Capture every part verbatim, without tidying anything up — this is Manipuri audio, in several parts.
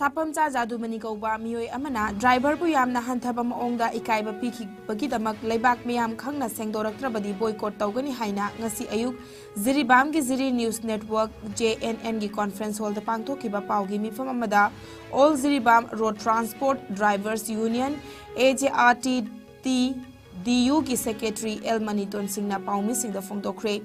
ꯁꯥꯄꯝꯆꯥ ꯖꯥꯗꯨꯃꯅꯤ ꯀꯧꯕ ꯃꯤꯑꯣꯏ ꯑꯃꯅ ꯗ꯭ꯔꯥꯏꯚꯔꯕꯨ ꯌꯥꯝꯅ ꯍꯟꯊꯕ ꯃꯑꯣꯡꯗ ꯏꯀꯥꯏꯕ ꯄꯤꯈꯤꯕꯒꯤꯗꯃꯛ ꯂꯩꯕꯥꯛ ꯃꯤꯌꯥꯝ ꯈꯪꯅ ꯁꯦꯡꯗꯣꯔꯛꯇ꯭ꯔꯕꯗꯤ ꯕꯣꯏꯀꯣꯠ ꯇꯧꯒꯅꯤ ꯍꯥꯏꯅ ꯉꯁꯤ ꯑꯌꯨꯛ ꯖꯤꯔꯤꯕꯥꯝꯒꯤ Jiri news network, J N ꯑꯦꯟꯒꯤ ꯀꯣꯟꯐ꯭ꯔꯦꯟꯁ ꯍꯣꯜꯗ ꯄꯥꯡꯊꯣꯛꯈꯤꯕ ꯄꯥꯎꯒꯤ ꯃꯤꯐꯝ ꯑꯃꯗ All Jiribam Road Transport Drivers Union, A J R T T D ꯌꯨꯒꯤ ꯁꯦꯀ꯭ꯔꯦꯇꯔꯤ ꯑꯦꯜ ꯃꯅꯤꯇꯣꯟ ꯁꯤꯡꯅ ꯄꯥꯎꯃꯤꯁꯤꯡꯗ ꯐꯣꯡꯗꯣꯛꯈ꯭ꯔꯦ꯫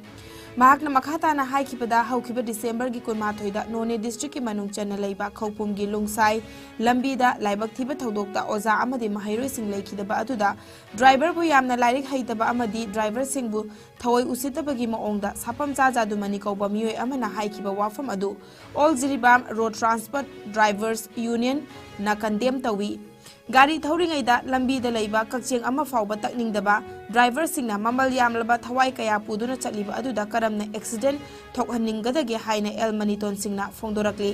ꯃꯍꯥꯛꯅ ꯃꯈꯥ ꯇꯥꯅ ꯍꯥꯏꯈꯤꯕꯗ, ꯍꯧꯈꯤꯕ ꯗꯤꯁꯦꯝꯕꯔꯒꯤ ꯀꯨꯟꯃꯥꯊꯣꯏꯗ ꯅꯣꯅꯦ ꯗꯤꯁꯇ꯭ꯔꯤꯛꯀꯤ ꯃꯅꯨꯡ ꯆꯟꯅ ꯂꯩꯕ ꯈꯧꯄꯨꯝꯒꯤ ꯂꯨꯡꯁꯥꯏ ꯂꯝꯕꯤꯗ ꯂꯥꯏꯕꯛ ꯊꯤꯕ ꯊꯧꯗꯣꯛꯇ ꯑꯣꯖꯥ ꯑꯃꯗꯤ ꯃꯍꯩꯔꯣꯏꯁꯤꯡ ꯂꯩꯈꯤꯗꯕ ꯑꯗꯨꯗ ꯗ꯭ꯔꯥꯏꯚꯔꯕꯨ ꯌꯥꯝꯅ ꯂꯥꯏꯔꯤꯛ ꯍꯩꯇꯕ ꯑꯃꯗꯤ ꯗ꯭ꯔꯥꯏꯚꯔꯁꯤꯡꯕꯨ ꯊꯑꯣꯏ ꯎꯁꯤꯠꯇꯕꯒꯤ ꯃꯑꯣꯡꯗ ꯁꯥꯄꯝꯆꯥ ꯖꯥꯗꯨꯃꯅꯤ ꯀꯧꯕ ꯃꯤꯑꯣꯏ ꯑꯃꯅ ꯍꯥꯏꯈꯤꯕ ꯋꯥꯐꯝ ꯑꯗꯨ All Jiribam Road Transport Drivers Union ꯅ ꯀꯟꯗꯦꯝ ꯇꯧꯏ꯫ ꯒꯥꯔꯤ ꯊꯧꯔꯤꯉꯩꯗ ꯂꯝꯕꯤꯗ ꯂꯩꯕ ꯀꯛꯆꯦꯡ ꯑꯃ ꯐꯥꯎꯕ ꯇꯛꯅꯤꯡꯗꯕ ꯗ꯭ꯔꯥꯏꯚꯔꯁꯤꯡꯅ ꯃꯃꯜ ꯌꯥꯝꯂꯕ ꯊꯋꯥꯏ ꯀꯌꯥ ꯄꯨꯗꯨꯅ ꯆꯠꯂꯤꯕ ꯑꯗꯨꯗ ꯀꯔꯝꯅ ꯑꯦꯛꯁꯤꯗꯦꯟ ꯊꯣꯛꯍꯟꯅꯤꯡꯒꯗꯒꯦ ꯍꯥꯏꯅ ꯑꯦꯜ ꯃꯅꯤꯇꯣꯟ ꯁꯤꯡꯅ ꯐꯣꯡꯗꯣꯔꯛꯂꯤ꯫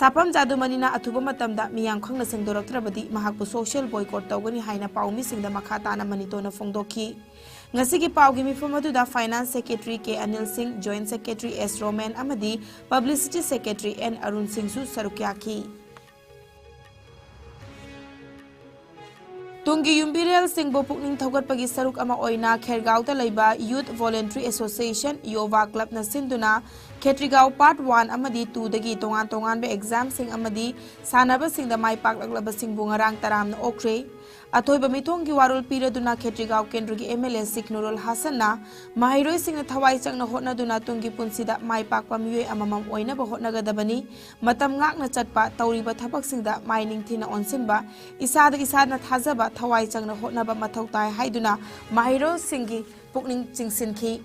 ꯁꯥꯄꯝ ꯖꯥꯗꯨꯃꯅꯤꯅ ꯑꯊꯨꯕ ꯃꯇꯝꯗ ꯃꯤꯌꯥꯝ ꯈꯪꯅ ꯁꯦꯡꯗꯣꯔꯛꯇ꯭ꯔꯕꯗꯤ ꯃꯍꯥꯛꯄꯨ ꯁꯣꯁꯤꯌꯦꯜ ꯕꯣꯏꯀꯣꯠ ꯇꯧꯒꯅꯤ ꯍꯥꯏꯅ ꯄꯥꯎꯃꯤꯁꯤꯡꯗ ꯃꯈꯥ ꯇꯥꯅ ꯃꯅꯤꯇꯣꯟꯅ ꯐꯣꯡꯗꯣꯛꯈꯤ꯫ ꯉꯁꯤꯒꯤ ꯄꯥꯎꯒꯤ ꯃꯤꯐꯝ ꯑꯗꯨꯗ ꯐꯥꯏꯅꯥꯟꯁ ꯁꯦꯀ꯭ꯔꯦꯇꯔꯤ ꯀꯦ ꯑꯅꯤꯜ ꯁꯤꯡ, ꯖꯣꯏꯟꯠ ꯁꯦꯀ꯭ꯔꯦꯇꯔꯤ ꯑꯦꯁ ꯔꯣꯃꯦꯟ ꯑꯃꯗꯤ ꯄꯕ꯭ꯂꯤꯁꯤꯇꯤ ꯁꯦꯀ꯭ꯔꯦꯇꯔꯤ ꯑꯦꯟ ꯑꯔꯨꯟ ꯁꯤꯡꯁꯨ ꯁꯔꯨꯛ ꯌꯥꯈꯤ꯫ ꯇꯨꯡꯒꯤ ꯌꯨꯝꯕꯤꯔꯦꯜꯁꯤꯡꯕꯨ ꯄꯨꯛꯅꯤꯡ ꯊꯧꯒꯠꯄꯒꯤ ꯁꯔꯨꯛ ꯑꯃ ꯑꯣꯏꯅ ꯈꯦꯔꯒꯥꯎꯗ ꯂꯩꯕ ꯌꯨꯊ ꯚꯣꯂꯨꯟꯇꯔꯤ ꯑꯦꯁꯣꯁꯤꯌꯦꯁꯟ ꯌꯣꯚꯥ ꯀ꯭ꯂꯕꯅ ꯁꯤꯟꯗꯨꯅ ꯈꯦꯇ꯭ꯔꯤꯒꯥꯎ ꯄꯥꯔꯠ ꯋꯥꯟ ꯑꯃꯗꯤ ꯇꯨꯗꯒꯤ ꯇꯣꯉꯥꯟ ꯇꯣꯉꯥꯟꯕ ꯑꯦꯛꯖꯥꯝꯁꯤꯡ ꯑꯃꯗꯤ ꯁꯥꯟꯅꯕꯁꯤꯡꯗ ꯃꯥꯏ ꯄꯥꯛꯂꯛꯂꯕꯁꯤꯡꯕꯨ ꯉꯔꯥꯡ ꯇꯔꯥꯝꯅ ꯑꯣꯛꯈ꯭ꯔꯦ꯫ ꯑꯊꯣꯏꯕ ꯃꯤꯊꯣꯡꯒꯤ ꯋꯥꯔꯣꯜ ꯄꯤꯔꯗꯨꯅ ꯈꯦꯇ꯭ꯔꯤꯒꯥꯎ ꯀꯦꯟꯗ꯭ꯔꯒꯤ ꯑꯦꯝ ꯑꯦꯜ ꯑꯦ ꯁꯤꯈ ꯅꯨꯔꯨꯜ ꯍꯥꯁꯟꯅ ꯃꯍꯩꯔꯣꯏꯁꯤꯡꯅ ꯊꯋꯥꯏ ꯆꯪꯅ ꯍꯣꯠꯅꯗꯨꯅ ꯇꯨꯡꯒꯤ ꯄꯨꯟꯁꯤꯗ ꯃꯥꯏ ꯄꯥꯛꯄ ꯃꯤꯑꯣꯏ ꯑꯃꯃꯝ ꯑꯣꯏꯅꯕ ꯍꯣꯠꯅꯒꯗꯕꯅꯤ꯫ ꯃꯇꯝ ꯉꯥꯛꯅ ꯆꯠꯄ, ꯇꯧꯔꯤꯕ ꯊꯕꯛꯁꯤꯡꯗ ꯃꯥꯏ ꯅꯤꯡꯊꯤꯅ ꯑꯣꯟꯁꯤꯟꯕ, ꯏꯁꯥꯗ ꯏꯁꯥꯅ ꯊꯥꯖꯕ, ꯊꯋꯥꯏ ꯆꯪꯅ ꯍꯣꯠꯅꯕ ꯃꯊꯧ ꯇꯥꯏ ꯍꯥꯏꯗꯨꯅ ꯃꯍꯩꯔꯣꯏꯁꯤꯡꯒꯤ ꯄꯨꯛꯅꯤꯡ ꯆꯤꯡꯁꯤꯟꯈꯤ꯫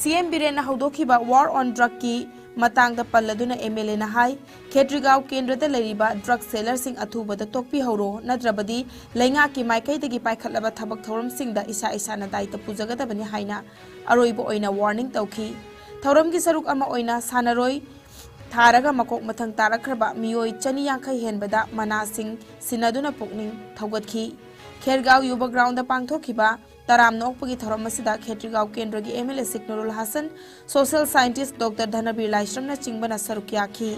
ꯁꯤ ꯑꯦꯝ ꯕꯤꯔꯦꯟꯅ ꯍꯧꯗꯣꯛꯈꯤꯕ War on Drugꯀꯤ ꯃꯇꯥꯡꯗ ꯄꯜꯂꯗꯨꯅ ꯑꯦꯝ ꯑꯦꯜ ꯑꯦꯅ ꯍꯥꯏ, ꯈꯦꯇ꯭ꯔꯤꯒꯥꯎ ꯀꯦꯟꯗ꯭ꯔꯗ ꯂꯩꯔꯤꯕ ꯗ꯭ꯔꯒ ꯁꯦꯂꯔꯁꯤꯡ ꯑꯊꯨꯕꯗ ꯇꯣꯛꯄꯤꯍꯧꯔꯣ, ꯅꯠꯇ꯭ꯔꯕꯗꯤ ꯂꯩꯉꯥꯛꯀꯤ ꯃꯥꯏꯀꯩꯗꯒꯤ ꯄꯥꯏꯈꯠꯂꯕ ꯊꯕꯛ ꯊꯧꯔꯝꯁꯤꯡꯗ ꯏꯁꯥ ꯏꯁꯥꯅ ꯗꯥꯏꯇ ꯄꯨꯖꯒꯗꯕꯅꯤ ꯍꯥꯏꯅ ꯑꯔꯣꯏꯕ ꯑꯣꯏꯅ ꯋꯥꯔꯅꯤꯡ ꯇꯧꯈꯤ꯫ ꯊꯧꯔꯝꯒꯤ ꯁꯔꯨꯛ ꯑꯃ ꯑꯣꯏꯅ ꯁꯥꯟꯅꯔꯣꯏ ꯊꯥꯔꯒ ꯃꯀꯣꯛ ꯃꯊꯪ ꯇꯥꯔꯛꯈ꯭ꯔꯕ ꯃꯤꯑꯣꯏ ꯆꯅꯤ ꯌꯥꯡꯈꯩ ꯍꯦꯟꯕꯗ ꯃꯅꯥꯁꯤꯡ ꯁꯤꯟꯅꯗꯨꯅ ꯄꯨꯛꯅꯤꯡ ꯊꯧꯒꯠꯈꯤ꯫ ꯈꯦꯔꯒꯥꯎ ꯌꯨꯕ ꯒ꯭ꯔꯥꯎꯟꯗ ꯄꯥꯡꯊꯣꯛꯈꯤꯕ ꯇꯔꯥꯝꯅ ꯑꯣꯛꯄꯒꯤ ꯊꯧꯔꯝ ꯑꯁꯤꯗ ꯈꯦꯇ꯭ꯔꯤꯒꯥꯎ ꯀꯦꯟꯗ꯭ꯔꯒꯤ M L A Sheikh Nurul Hasan, social scientist doctor Dhanabir ꯂꯥꯏꯁ꯭ꯔꯝꯅꯆꯤꯡꯕꯅ ꯁꯔꯨꯛ ꯌꯥꯈꯤ꯫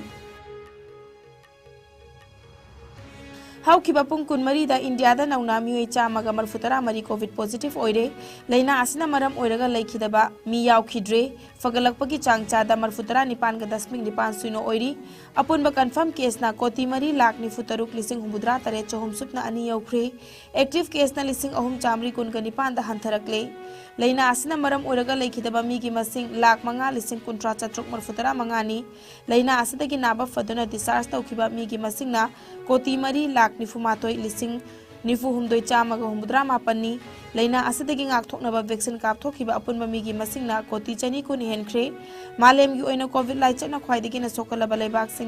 ꯍꯧꯈꯤꯕ ꯄꯨꯡ ꯀꯨꯟꯃꯔꯤꯗ ꯏꯟꯗꯤꯌꯥꯗ ꯅꯧꯅ ꯃꯤꯑꯣꯏ ꯆꯥꯝꯃꯒ ꯃꯔꯤꯐꯨꯇꯔꯥ ꯃꯔꯤ ꯀꯣꯚꯤꯗ ꯄꯣꯖꯤꯇꯤꯚ ꯑꯣꯏꯔꯦ꯫ ꯂꯥꯏꯅꯥ ꯑꯁꯤꯅ ꯃꯔꯝ ꯑꯣꯏꯔꯒ ꯂꯩꯈꯤꯗꯕ ꯃꯤ ꯌꯥꯎꯈꯤꯗ꯭ꯔꯦ꯫ ꯐꯒꯠꯂꯛꯄꯒꯤ ꯆꯥꯡ ꯆꯥꯗ ꯃꯔꯤꯐꯨꯇꯔꯥ ꯅꯤꯄꯥꯟꯒ ꯗꯁꯃꯤꯛ ꯅꯤꯄꯥꯟ ꯁꯤꯅꯣ ꯑꯣꯏꯔꯤ꯫ ꯑꯄꯨꯟꯕ ꯀꯟꯐꯥꯔꯝ ꯀꯦꯁꯅ ꯀꯣꯇꯤ ꯃꯔꯤ ꯂꯥꯈ ꯅꯤꯐꯨ ꯇꯔꯨꯛ ꯂꯤꯁꯤꯡ ꯍꯨꯝꯐꯨꯇꯔꯥ ꯇꯔꯦꯠ ꯆꯍꯨꯝ ꯁꯨꯞꯅ ꯑꯅꯤ ꯌꯧꯈ꯭ꯔꯦ꯫ ꯑꯦꯛꯇꯤꯚ ꯀꯦꯁꯅ ꯂꯤꯁꯤꯡ ꯑꯍꯨꯝ ꯆꯥꯃꯔꯤ ꯀꯨꯟꯒ ꯅꯤꯄꯥꯟꯗ ꯍꯟꯊꯔꯛꯂꯦ꯫ ꯂꯥꯏꯅꯥ ꯑꯁꯤꯅ ꯃꯔꯝ ꯑꯣꯏꯔꯒ ꯂꯩꯈꯤꯗꯕ ꯃꯤꯒꯤ ꯃꯁꯤꯡ ꯂꯥꯈ ꯃꯉꯥ ꯂꯤꯁꯤꯡ ꯀꯨꯟꯊ꯭ꯔꯥ ꯆꯥꯇ꯭ꯔꯨꯛ ꯃꯔꯤꯐꯨꯇꯔꯥ ꯃꯉꯥꯅꯤ꯫ ꯂꯥꯏꯅꯥ ꯑꯁꯤꯗꯒꯤ ꯅꯥꯕ ꯐꯗꯨꯅ ꯗꯤꯁꯆꯥꯔꯖ ꯇꯧꯈꯤꯕ ꯃꯤꯒꯤ ꯃꯁꯤꯡꯅ ꯀꯣꯇꯤ ꯃꯔꯤ ꯂꯥꯈ ꯅꯤꯐꯨ ꯃꯥꯊꯣꯏ ꯂꯤꯁꯤꯡ ꯅꯤꯐꯨ ꯍꯨꯝꯗꯣꯏ ꯆꯥꯝꯃꯒ ꯍꯨꯝꯐꯨꯇꯔꯥ ꯃꯥꯄꯟꯅꯤ꯫ ꯂꯥꯏꯅꯥ ꯑꯁꯤꯗꯒꯤ ꯉꯥꯛꯊꯣꯛꯅꯕ ꯚꯦꯛꯁꯤꯟ ꯀꯥꯞꯊꯣꯛꯈꯤꯕ ꯑꯄꯨꯟꯕ ꯃꯤꯒꯤ ꯃꯁꯤꯡꯅ ꯀꯣꯇꯤ ꯆꯅꯤ ꯀꯨꯟ ꯍꯦꯟꯈ꯭ꯔꯦ꯫ ꯃꯥꯂꯦꯝꯒꯤ ꯑꯣꯏꯅ ꯀꯣꯚꯤꯗ ꯂꯥꯏꯆꯠꯅ ꯈ꯭ꯋꯥꯏꯗꯒꯤ ꯍꯦꯟꯅ ꯁꯣꯛꯍꯜꯂꯕ ꯂꯩꯕꯥꯛꯁꯤꯡ